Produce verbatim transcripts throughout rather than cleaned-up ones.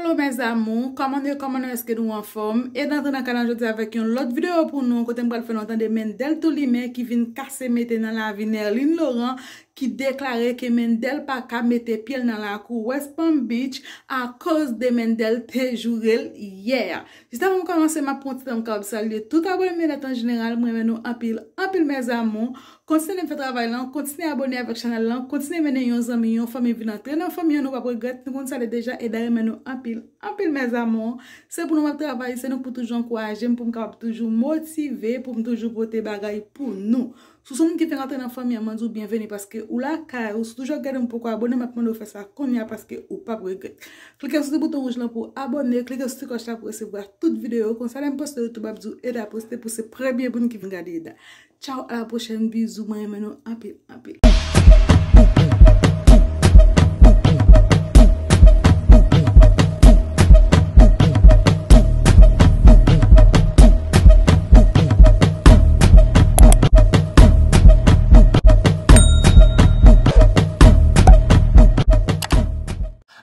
Hello mes amours, kòman nou ye, kòman nou, èske nou anfòm? E n antre nan kanal jodi avèk yon lòt videyo pou nou, kote m pral fè nou tande Mendel Toulimen ki vin kase mete nan lavi Nerline Laurent, ki deklare ke Mendel pa ka mete pye l nan lakou West Palm Beach akoz de Mendel te joure l yè. Jis avan m kòmanse, m ap pran ti tan m kapab salye tout abòne m yo nèt an jeneral. M renmen nou anpil, anpil mes amours. Kontinye fè travay lan, kontinye abòne avèk chanèl lan, kontinye mennen yon zanmi, yon fanmi vin antre nan fanmi an, nou p ap regrèt, nou konn sa l ye deja, e dayè m renmen nou anpil, anpil mes amours. Se pou nou m ap travay, se nou k pou toujou ankouraje m, pou m kapab toujou motive, pou m toujou pote bagay pou nou. Si w se yon moun ki fenk antre nan fanmi an, mwen di w byenveni paske ou lakay ou, si w toujou ap gade m poko abòne, m ap mande w fè sa kounye a paske ou p ap regrèt. Klike sou ti bouton wouj lan pou w abòne, klike sou ti klòch la pou w resevwa tout videyo, konsa lè m poste yo tou m ap di w ede a poste pou se premye moun ki vin gade ede a. Tchaw, a la pwochèn, bizou, mwen renmen nou anpil, anpil.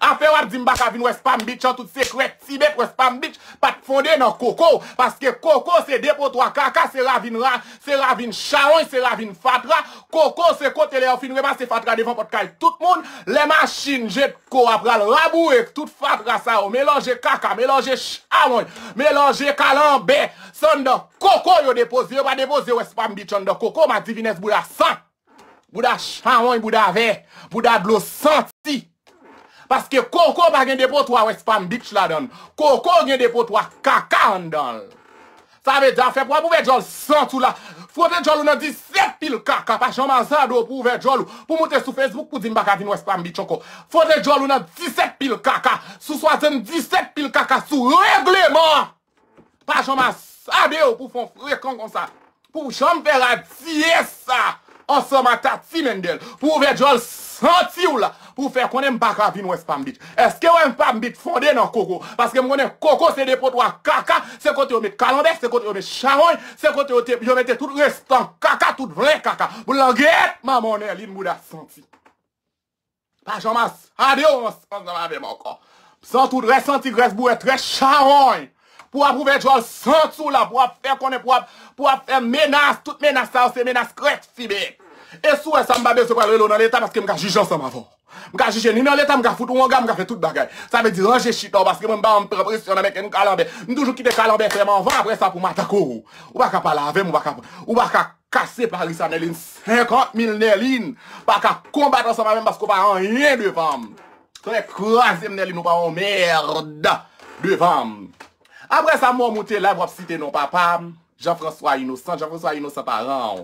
Afè w ap di m pa ka vin West Palm Beach an tout sekrè, Tibet, West Palm Beach pa t fonde nan koko, paske koko se depotwa kaka, se ravin ra, se ravin chawony, se ravin fatra. Koko se kote lè yo fin remase fatra devan pòt kay tout moun, lè machin Jetco a pral raboure tout fatra sa yo, melanje kaka, melanje chawony, melanje kalanbè, se anndan koko yo depoze, yo pa depoze West Palm Beach anndan koko, madivinès bouda sant. Bouda chawony, bouda vè, bouda dlo santi. Paske koko pa gen depotwa West Palm Beach ladan l. Koko gen depotwa kaka anndan l. Sa vle di afè pou w ap ouvè djòl santi w la. Fwote djòl ou nan disèt pil kaka, pa janm azade w pou ouvè djòl ou, pou moute sou Facebook pou di m pa ka vin West Palm Beach ankò. Fwote djòl ou nan disèt pil kaka, sou swasanndisèt pil kaka, sou regleman an. Pa janm azade w pou fè yon frekan konsa. Pou w janm fè radiyès sa ansanm ak Tati Mendel. Pou w ouvè djòl santi w la. Pou w fè konnen m pa ka vin West Palm Beach. Èske West Palm Beach fonde nan koko? Paske m konnen koko se depotwa kaka, se kote yo met kalanbè, se kote yo met chawony, se kote yo te, yo mete tout restan kaka, tout vlen kaka. Boul nan gyèt manman w Nerline bouda santi. Pa janm azade w ansanm avè m ankò. Sant ou trè santi, grès bourèt trè chawony. Pou w ap ouvè djòl santi w la, pou w ap fè konnen, pou w ap, pou w ap fè menas, tout menas sa yo se menas krèk Tibet. E si w wè sa, m pa bezwen pral rele w nan leta paske m ka jije ansanm avè w. M ka jije ni nan leta, m ka fout ou anga, m ka fè tout bagay. Sa vle di ranje chita w paske mwen m pa janm pran presyon nan men kenn kalanbè. M toujou kite kalanbè fè m anvan, apre sa pou m atake w. Ou pa ka pale avè m, ou pa ka, ou pa ka kase Paris a Nerline, senkant mil Nerline pa ka konbat ansanm avè m paske w pa anyen devan m. Tonnè kraze m Nerline, ou pa yon mèd devan m. Apre sa, mwen moute live w ap site non papa m, Jean François Innocent, Jean François Innocent paran w.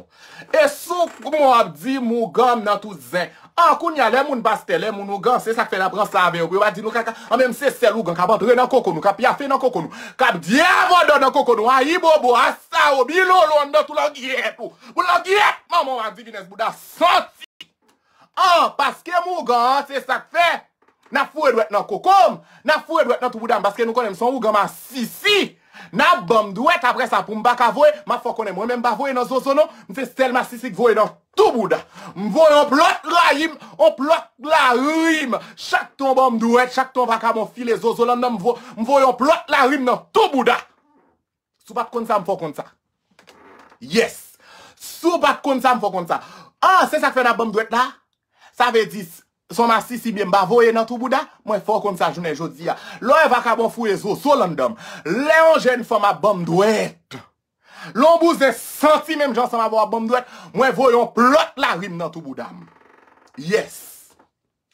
E sou mwen w ap di m ougan m nan tout zen. An kounye a, lè moun pastè, lè moun ougan, se sa k fè n ap ranse avè yo pou yo pa di nou kaka. An menm se sèl ougan k ap antre nan koko nou, k ap pyafe nan koko nou, k ap dyavòdò nan koko nou, ayibobo, asawo, bilolo anndan tou langyèt ou. Pou langyèt manman w adivinès bouda santi. An, paske m ougan an, se sa k fè n ap foure dwèt nan koko m, n ap foure dwèt nan tou bouda m, paske nou konnen m se yon ougan masisi. N ap ban m dwèt, apre sa pou m pa ka voye, m ap fè w konnen mwen menm m pa voye nan zozo non, m se sèl masisi k voye nan tou bouda. M voye yon plòt lari m, yon plòt lari m. Chak tan w ban m dwèt, chak tan yon vakabon file zozo l anndan m, m vo-, m voye yon plòt lari m nan tou bouda. Si w pa t konn sa, m fè w konn sa. Yes. Si w pa t konn sa, m fè w konn sa. Ah, se sa k fè n ap ban m dwèt la? Sa vle di, s-, s on masisi byen m pa voye nan tou bouda, mwen fè w konn sa jounen jodi a. Lè w wè vakabon fouye zozo l anndan m. Lè yon jèn fanm ap ban m dwèt. Lè yon bouzen santi menm jan ansanm avè w ap ban m dwèt, mwen voye yon plòt lari m nan tou bouda m. Yes.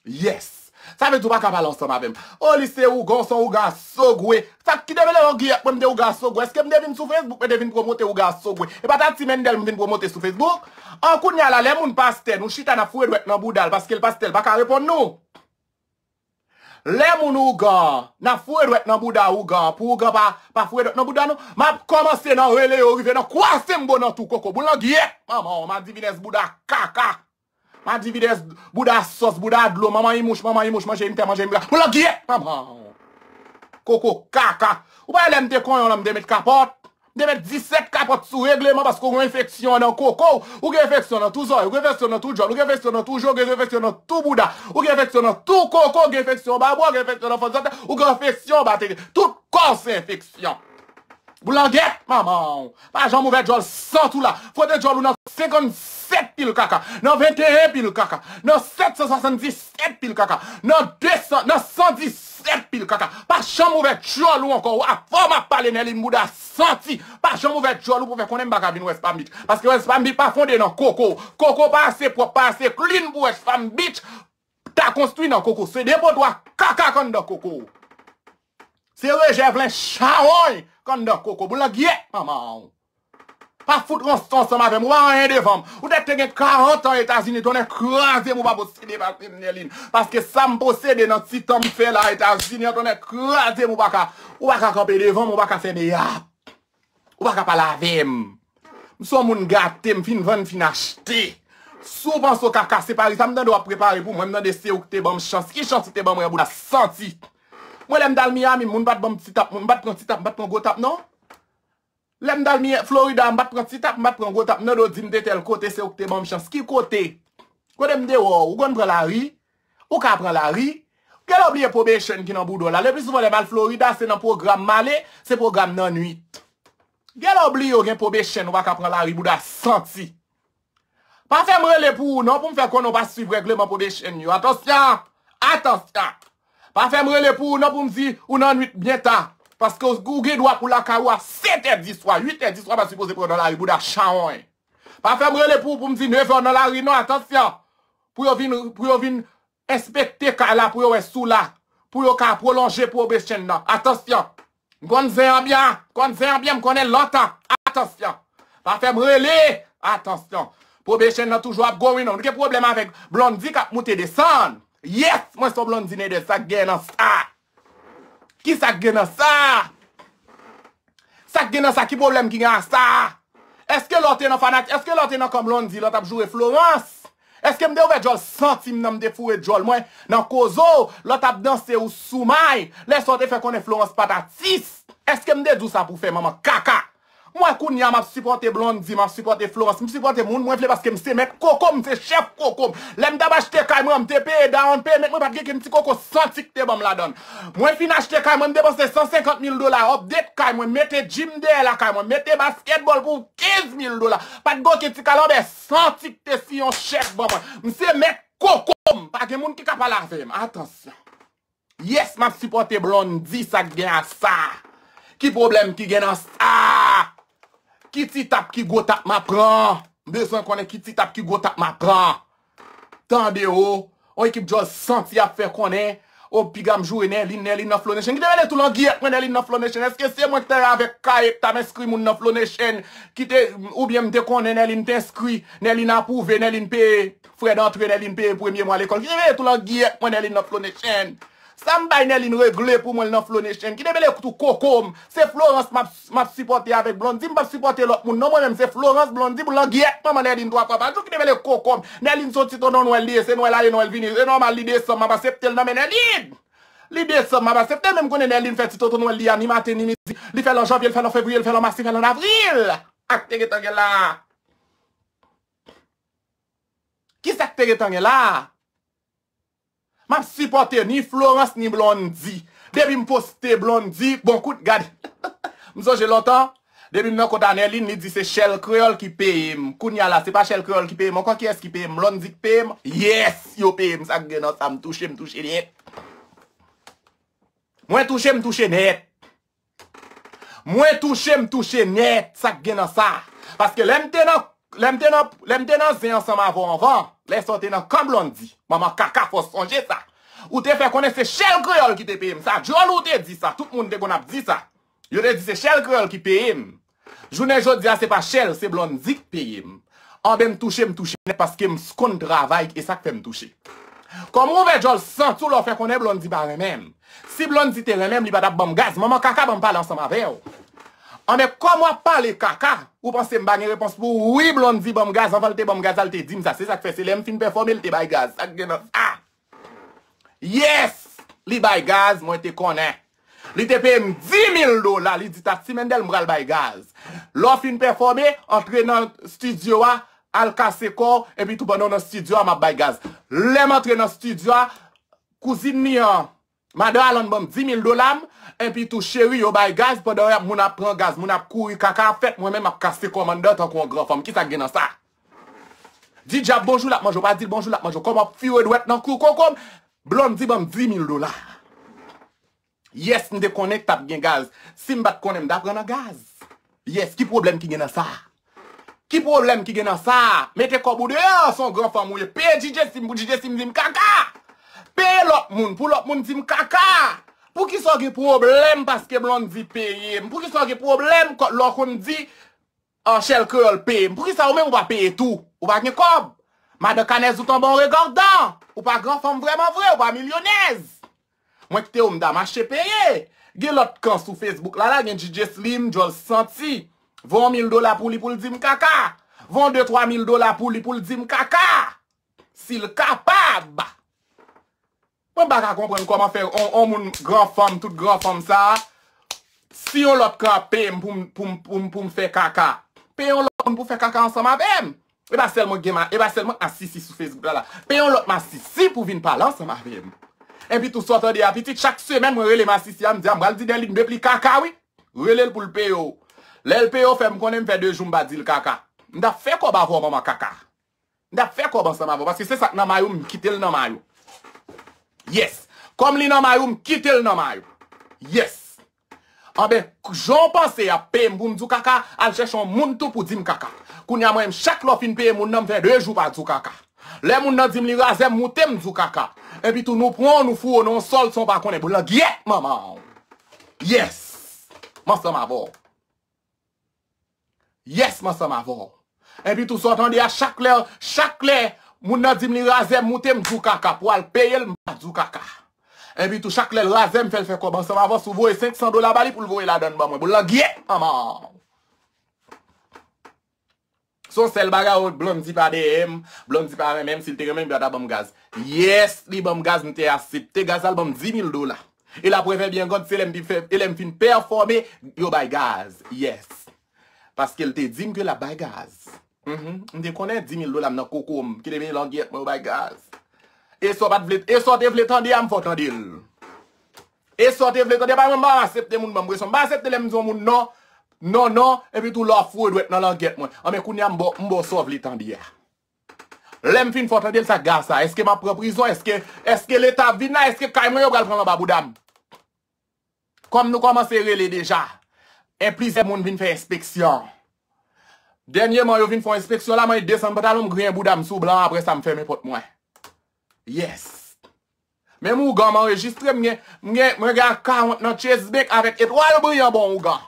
Yes. Sa vle di w pa ka pale ansanm avè m. O, li se ougan, s on ougan asogwe. Sa ki te mele yon giyèt mwen m te ougan asogwe. Èske m te vin sou Facebook, mwen te vin pwomote ougan asogwe? E pa Tati Mendel m vin pwomote sou Facebook? An kounye a la, lè moun pastè, nou chita n ap foure dwèt nan bouda l, paske l pastè, l pa ka reponn nou. Lè moun ougan, n ap foure dwèt nan bouda ougan, pou ougan pa, pa foure dwèt nan bouda nou, m ap kòmanse nan rele yo rive nan kwaze m bo nan tou koko. Boul nan giyèt manman w, madivinès bouda kaka. Madivinès, bouda sòs, bouda dlo, manman imouch, manman imouch, manje m tè, manje m gra. Boul nan giyèt manman w. Koko kaka. Ou pa wè lè m te konyon lan m te met kapòt? M te met disèt kapòt sou regleman paske w gen enfeksyon nan koko w, ou gen enfeksyon nan tou zòrèy, ou gen enfeksyon nan tou djòl, ou gen enfeksyon nan tou je, ou gen enfeksyon nan tou bouda, ou gen enfeksyon nan tou koko, ou gen enfeksyon anba bra, ou gen enfeksyon nan fon zòtèy, ou gen enfeksyon anba tete. Tout kò w se enfeksyon. Boulangèt manman w. Pa janm ouvè djòl sant ou la. Fwote djòl ou nan senkannsèt pil kaka, nan venteyen pil kaka, nan sèt san swasanndisèt pil kaka, nan de san, nan san disèt pil kaka. Pa janm ouvè djòl ou ankò. Ou a fò m ap pale Nèlin bouda santi. Pa janm ouvè djòl ou pou fè konnen m pa ka vin West Palm Beach. Paske West Palm Beach pa fonde nan koko. Koko pa ase pwòp, pa ase clean pou West Palm Beach ta konstwi nan koko. Se depotwa kaka k anndan koko. Se rejè vlen chawony k anndan koko. Boulangyèt manman w. Pa fout ranse ansanm avè m. Ou pa anyen devan m. Ou tèt te gen karant an Etazini, tonnè kraze m, ou pa posede pase m Nèlin. Paske sa m posede nan ti tan m fè la Etazini an, tonnè kraze m, ou pa ka, ou pa ka kanpe devan m, ou pa ka fè meyap. Ou pa ka pale avè m. M se yon moun gate, m fin vann, fin achte. Si w panse w ka kase pari sa, m tande w ap prepare pou mwen, m tande se ou ki te ban m chans. Ki chans ou te ban mwen, bouda santi? Mwen, lè m t al Miami, moun pa t ban m ti tap, moun pa t pran ti tap, m pa t pran gwo tap, non. Lè m t al Miami, Florida, m pa t pran ti tap, m pa t pran gwo tap, non, do di m te tèl kote, se ou ki te ban m chans. Ki kote? Kote m te wè w, ou konn pran lari? Ou ka pran lari? Genlè w bliye probation ki nan bouda w la. Leplisouvan lè m al Florida, se nan pwogram m ale, se pwogram nan nwit. Genlè w bliye w gen probation, ou pa ka pran lari, bouda santi. Pa fè m rele pou ou non, pou m fè konnen w pa swiv règleman probation yo. Atansyon! Atansyon! Pa fè m rele pou ou non, pou m di ou nan nwit byen ta. Paske ou, ou gen dwa pou lakay ou a sèt è di swa, uit è di swa, pa sipoze pran nan lari, bouda chawony. Pa fè m rele pou ou, pou m di nèf è nan lari non, atansyon. Pou yo vin, pou yo vin enspekte kay la pou yo wè si w la, pou yo ka pwolonje probation nan. Atansyon! M konn zen an byen, m konn zen an byen, m konnen lontan. Atansyon! Pa fè m rele! Atansyon! Probation nan toujou ap going on. Nou gen pwoblèm avèk Blondy k ap moute desann. Yes! Mwen se yon Blondy nèdè, sa k gen nan sa? Ki sa k gen nan sa? Sa k gen nan sa? Ki pwoblèm ki gen a sa? Èske lè w te nan fanat, èske lè w te nan kan Blondy, lè w t ap joure Florence? Èske m te ouvè djòl santi m nan, m te foure djòl mwen nan koze w, lè w t ap danse ou sou may, lè sa w te fè konnen Florence pa t atis? Èske m te di w sa pou fè manman kaka? Mwen kounye a m ap sipòte Blondy, m ap sipòte Florence, m sipòte moun mwen vle paske m se mèt koko m, m se chèf koko m. Lè m t ap achte kay mwen an, m te peye down payment, mwen pa t gen kenn ti koko santi k te ban m ladan l. Mwen fin achte kay mwen, m depanse san senkant mil dola, update kay mwen, mete gym dèyè lakay mwen, mete basketball pou kenz mil dola. Pa t gen okenn ti kalanbè santi k te si yon chèk ban mwen. M se mèt koko m, pa gen moun ki ka pale avè m. Atansyon. Yes, m ap sipòte Blondy, sa k gen a sa? Ki pwoblèm ki gen nan sa? Ki ti tap, ki gwo tap m ap pran? M bezwen konnen ki ti tap, ki gwo tap m ap pran. Tande o, yon ekip djòl santi ap fè konnen, o piga m joure Nèlin, Nèlin nan Flow Nation. Ki te rele tou langiyèt mwen Nèlin nan Flow Nation? Èske se mwen ki te avèk Kayek t ap enskri moun nan Flow Nation? Ki te, oubyen m te konnen Nèlin te enskri, Nèlin apwouve, Nèlin peye frè dantre, Nèlin peye premye mwa lekòl. Ki te rele tou langiyèt mwen Nèlin nan Flow Nation? Sa m bay Nèlin regle pou mwen l nan Flow Nation. Ki te rele tou koko m? Se Florence m ap, m ap sipòte avèk Blondy, m p ap sipòte lòt moun non. Mwen menm se Florence, Blondy, pou langiyèt manman Nèlin twa fwa pa jou. Ki te rele koko m? Nèlin se yon ti tonton Nwèl li ye, se Nwèl ale, Nwèl vini. Se nòmal li desanm, m ap aksepte l nan men Nèlin. Li desanm, m ap aksepte, men m konnen Nèlin fè ti tonton Nwèl li a ni maten ni midi. Li fè l an janvye, li fè l an fevriye, li fè l an mas, li fè l an avril. Ak te gentan gen la. Ki sa k te gentan gen la? M ap sipòte ni Florence ni Blondy. Depi m poste Blondy, bon kout, gade. M sonje lontan, depi m nan kont a Nèlin, li di se Shell Creole ki peye m. Kounye a la, se pa Shell Creole ki peye m ankò, kiyès ki peye m? Blondy k peye m? Yes, yo peye m. Sa k gen nan sa, m touche, m touche nèt. Mwen touche, m touche nèt. Mwen touche, m touche nèt, sa k gen nan sa. Paske lè m te nan, lè m te nan, lè m te nan zen ansanm avè w anvan, lè sa w te nan kan Blondy, manman kaka, fò w sonje sa. Ou te fè konnen se Shell Creole ki te peye m sa. Djòl ou te di sa, tout moun te konn ap di sa. Yo te di se Shell Creole ki peye m. Jounen jodi a, se pa Shell, se Blondy k peye m. Anben, m touche, m touche nèt paske m konn travay, e sa k fè m touche. Kòman w ouvè djòl santi w lè w fè konnen Blondy pa renmen m? Si Blondy te renmen m, li pa t ap ban m gaz. Manman kaka, ban m pale ansanm avè w. Anben, kòm w ap pale kaka, ou panse m pa gen repons pou ou? Wi, Blondy ban m gaz, anvan l te ban m gaz la, l te di m sa. Se sa k fè, se lè m fin pèfòme, l te bay gaz. Sa k gen nan sa? Yes! Li bay gaz, mwen te konnen. Li te peye m dis mil dola, li di, Tatsy Mendel, m pral bay gaz. Lè w fin pèfòme, antre nan estidyo a, al kase kò w, epi tou pandan w nan estidyo a, m ap bay gaz. Lè m antre nan estidyo a, kouzin li an, madan Alan ban m dis mil dola m, epi tou cheri yo bay gaz, pandan y ap, moun ap pran gaz, moun ap kouri, kaka ap fèt, mwen menm m ap kase kò m anndan tankou yon gran fanm. Kisa k gen nan sa? Di dyab bonjou, l ap manje w, pa di l bonjou, l ap manje w. Kòman w ap fire dwèt nan kou koko m? Blondy ban m dis mil dola. Yes, m te konnen k t ap gen gaz. Si m pa t konnen, m ta pran nan gaz. Yes, ki pwoblèm ki gen nan sa? Ki pwoblèm ki gen nan sa? Mete kòb ou deyò, se yon gran fanm ou ye. Peye DJ Sim pou DJ Sim di m kaka. Peye lòt moun pou lòt moun di m kaka. Poukisa w gen pwoblèm paske Blondy peye m? Poukisa w gen pwoblèm kò- lè w konn di an Shell Kreyòl peye m? Poukisa ou menm ou pa peye tou? Ou pa gen kòb? Madan Kanèz ou tanbon regardan. Ou pa gran fanm vrèman vre, ou pa milyonèz. Mwen kite w m ta mache peye. Gen lòt kan sou Facebook la, la gen DJ Slim, Djòl Santi. Voye yon mil dola pou li pou l di m kaka. Voye yon de twa mil dola pou li pou l di m kaka. Si l kapab. Mwen pa ka konprann kòman fè on, on moun gran fanm, tout gran fanm sa a, si yon lòt kan ap peye m pou m, pou m, pou m, pou m fè kaka. Peye yon lòt moun pou fè kaka ansanm avè m. E pa sèl mwen k gen ma, e pa sèl mwen k masisi sou Facebook la la. Peye yon lòt masisi pou vin pale ansanm avè m. Epi tou sa w tande a pitit, chak semèn mwen rele masisi a, m di a m pral di Nèlin depi li kaka wi. Rele l pou l peye w. Lè l peye w, fè m konnen m fè de jou m pa di l kaka. M t ap fè kòb avè w manman kaka. M t ap fè kòb ansanm avè w, paske se sa k nan may ou, m kite l nan may ou. Yes. Kòm li nan may ou, m kite l nan may ou. Yes. Anben, jan w panse y ap peye m pou m di w kaka, al chèche yon moun tou pou di m kaka. Kounye a mwen menm, chak lè w fin peye moun nan, m fè de jou pa di w kaka. Lè moun nan di m li razè, m moute m di w kaka. Epi tou nou pran w, nou foure w nan yon sòl san w pa konnen. Boulangyèt manman w. Yes. M ansanm avè w. Yes, m ansanm avè w. Epi tou sa w tande a chak lè, chak lè, moun nan di m li razè, m moute m di w kaka, pou al peye l, m pa di w kaka. Epi tou chak lè l razè, m fè l fè kòb ansanm avè w, si w voye senk san dola ba li pou l voye ladan l ban mwen. Boulangyèt manman w. Se yon sèl bagay, o, Blondy pa dèyè m, Blondy pa renmen m, si l te renmen m, li pa ta ban m gaz. Yes, li ban m gaz, m te aksepte gaz la, l ban m dis mil dola. E la preuve est bien grande, se lè m fin fè, e lè m fin pèfòme, yo bay gaz. Yes. Paske l te di m ke l ap bay gaz. Mhm. M te konnen dis mil dola m nan koko m, ki te veye langyèt mwen, yo bay gaz. E sa w pa t vle, e sa w te vle tande a, m fè w tande l. E sa w te vle tande, pa mwen, m pa aksepte moun ban m presyon. M pa aksepte lè m di yon moun non, non, non, epi tou lè w ap foure dwèt nan langyèt mwen. Anben, kounye a, m ba w, m ba w sa w vle tande a. Lè m fin fè w tande l, sa k gen a sa? Èske m ap pran prizon? Èske, èske Leta ap vin la? Èske kay mwen yo pral pran l anba bouda m? Kòm nou kòmanse rele deja, e plizyè moun vin fè enspeksyon. Dènyèman, yo vin fè yon enspeksyon la, mwen desann pantalon m, griyen bouda m sou blan, apre sa, m fèmen pòt mwen. Yes. Menm ougan m anrejistre, m gen, m gen, mwen gen ak karant nan Chase Bank avèk etwal briyan bon ougan.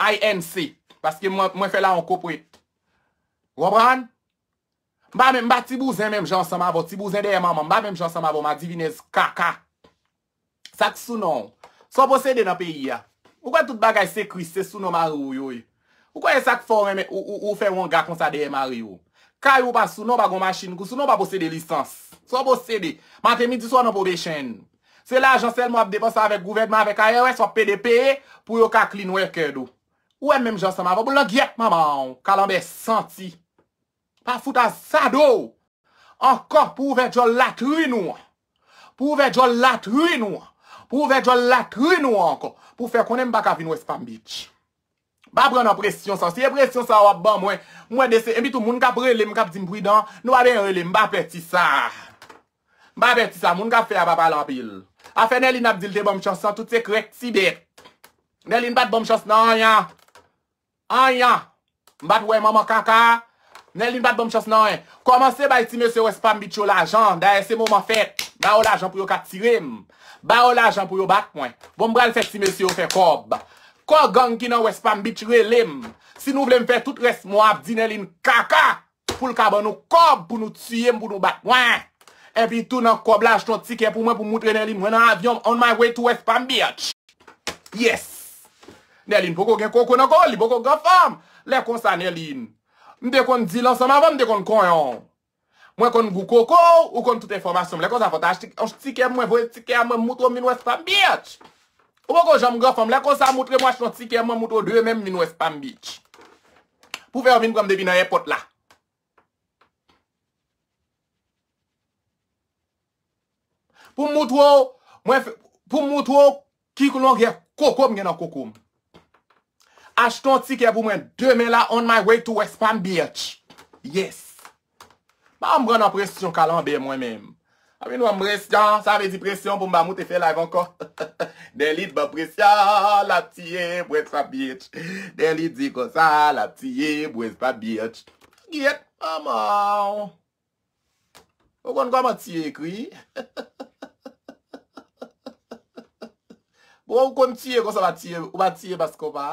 I N C. Paske mwen, mwen fè la yon kopwet. Ou konprann? M pa menm, m pa ti bouzen menm jan ansanm avè w. Ti bouzen dèyè manman m, m pa menm jan ansanm avè w, madivinèz kaka. Sa k sou non w? Sa w posede nan peyi a? Ou kwè tout bagay se kris, se sou non mari w yo ye? Ou kwè e sa k fè w renmen, ou, ou, ou fè wanga konsa dèyè mari w? Kay ou pa sou non w, pa gon machin ki sou non w, w pa posede lisans. Sa w posede? Maten, midi, swa w nan probation. Se lajan sèlman w ap depanse avèk gouvènman, avèk I R S, w ap pede peye pou yo ka clean record ou. Ou wè menm jan ansanm avè w, boulangyèt manman w, kalanbè santi. Pa fout azade w ankò pou ouvè djòl latrin ou an. Pou ouvè djòl latrin ou an. Pou ouvè djòl latrin ou an ankò. Pou fè konnen m pa ka vin West Palm Beach. Pa pran nan presyon sa. Si e presyon sa w ap ban mwen, mwen dese, epi tou moun k ap rele m, k ap di m pridan, nou pa bezwen rele m, m pa pè ti sa. M pa pè ti sa, moun k ap fè a pa pale anpil. Afè Nèlin ap di l te ban m chans lan, tout se krèk ti bèt. Nèlin pa t ban m chans nan anyen. Anyen. M pa t wè manman kaka a. Nèlin pa t ban m chans nan anyen. Kòmanse bay ti mesye West Palm Beach yo lajan. Dayè se moman fèt. Ba yo lajan pou yo ka tire m. Ba yo lajan pou yo bat mwen. Bon, m pral fè ti mesye yo fè kòb. Kò gang ki nan West Palm Beach rele m. Si nou vle m fè tout rès mwa ap di Nèlin kaka pou l ka ban nou kòb pou nou tiye m, pou nou bat mwen. Epi tou nan kòb la, achte yon tikè pou mwen pou m moutre Nèlin mwen nan avyon, on my way to West Palm Beach. Yes. Nèlin poko gen koko nan kò l, li poko gen fanm. Lè konsa, Nèlin, m te konn di l ansanm avè w, m te konn konyen w. Mwen konn gou koko w, ou konn tout enfòmasyon m. Lè konsa, fò w ta achte yon tikè pou mwen, voye tikè a mwen, m moutre w m vin West Palm Beach. Ou poko janm granfanm. Lè konsa, moutre m w achte yon tikè, mwen moutre w demen m vin West Palm Beach. Pou fè yo vin pran m depi nan èpòt la. Pou m moutre w, mwen, pou m moutre w ki longè koko m gen nan koko m. Achte yon tikè pou mwen demen la, on my way to West Palm Beach. Yes. Pa m pran nan presyon kalanbè mwen menm. Api nou an presyon, sa vle di presyon pou m pa moute fè live ankò. Dèlit ban presyon, l ap tiye m West Palm Beach. Dèlit di konsa, l ap tiye m West Palm Beach. Gyèt manman w. Ou konn kòman tiye ekri? Bon, ou konn tiye konsa, ou pa tiye, ou pa tiye paske w pa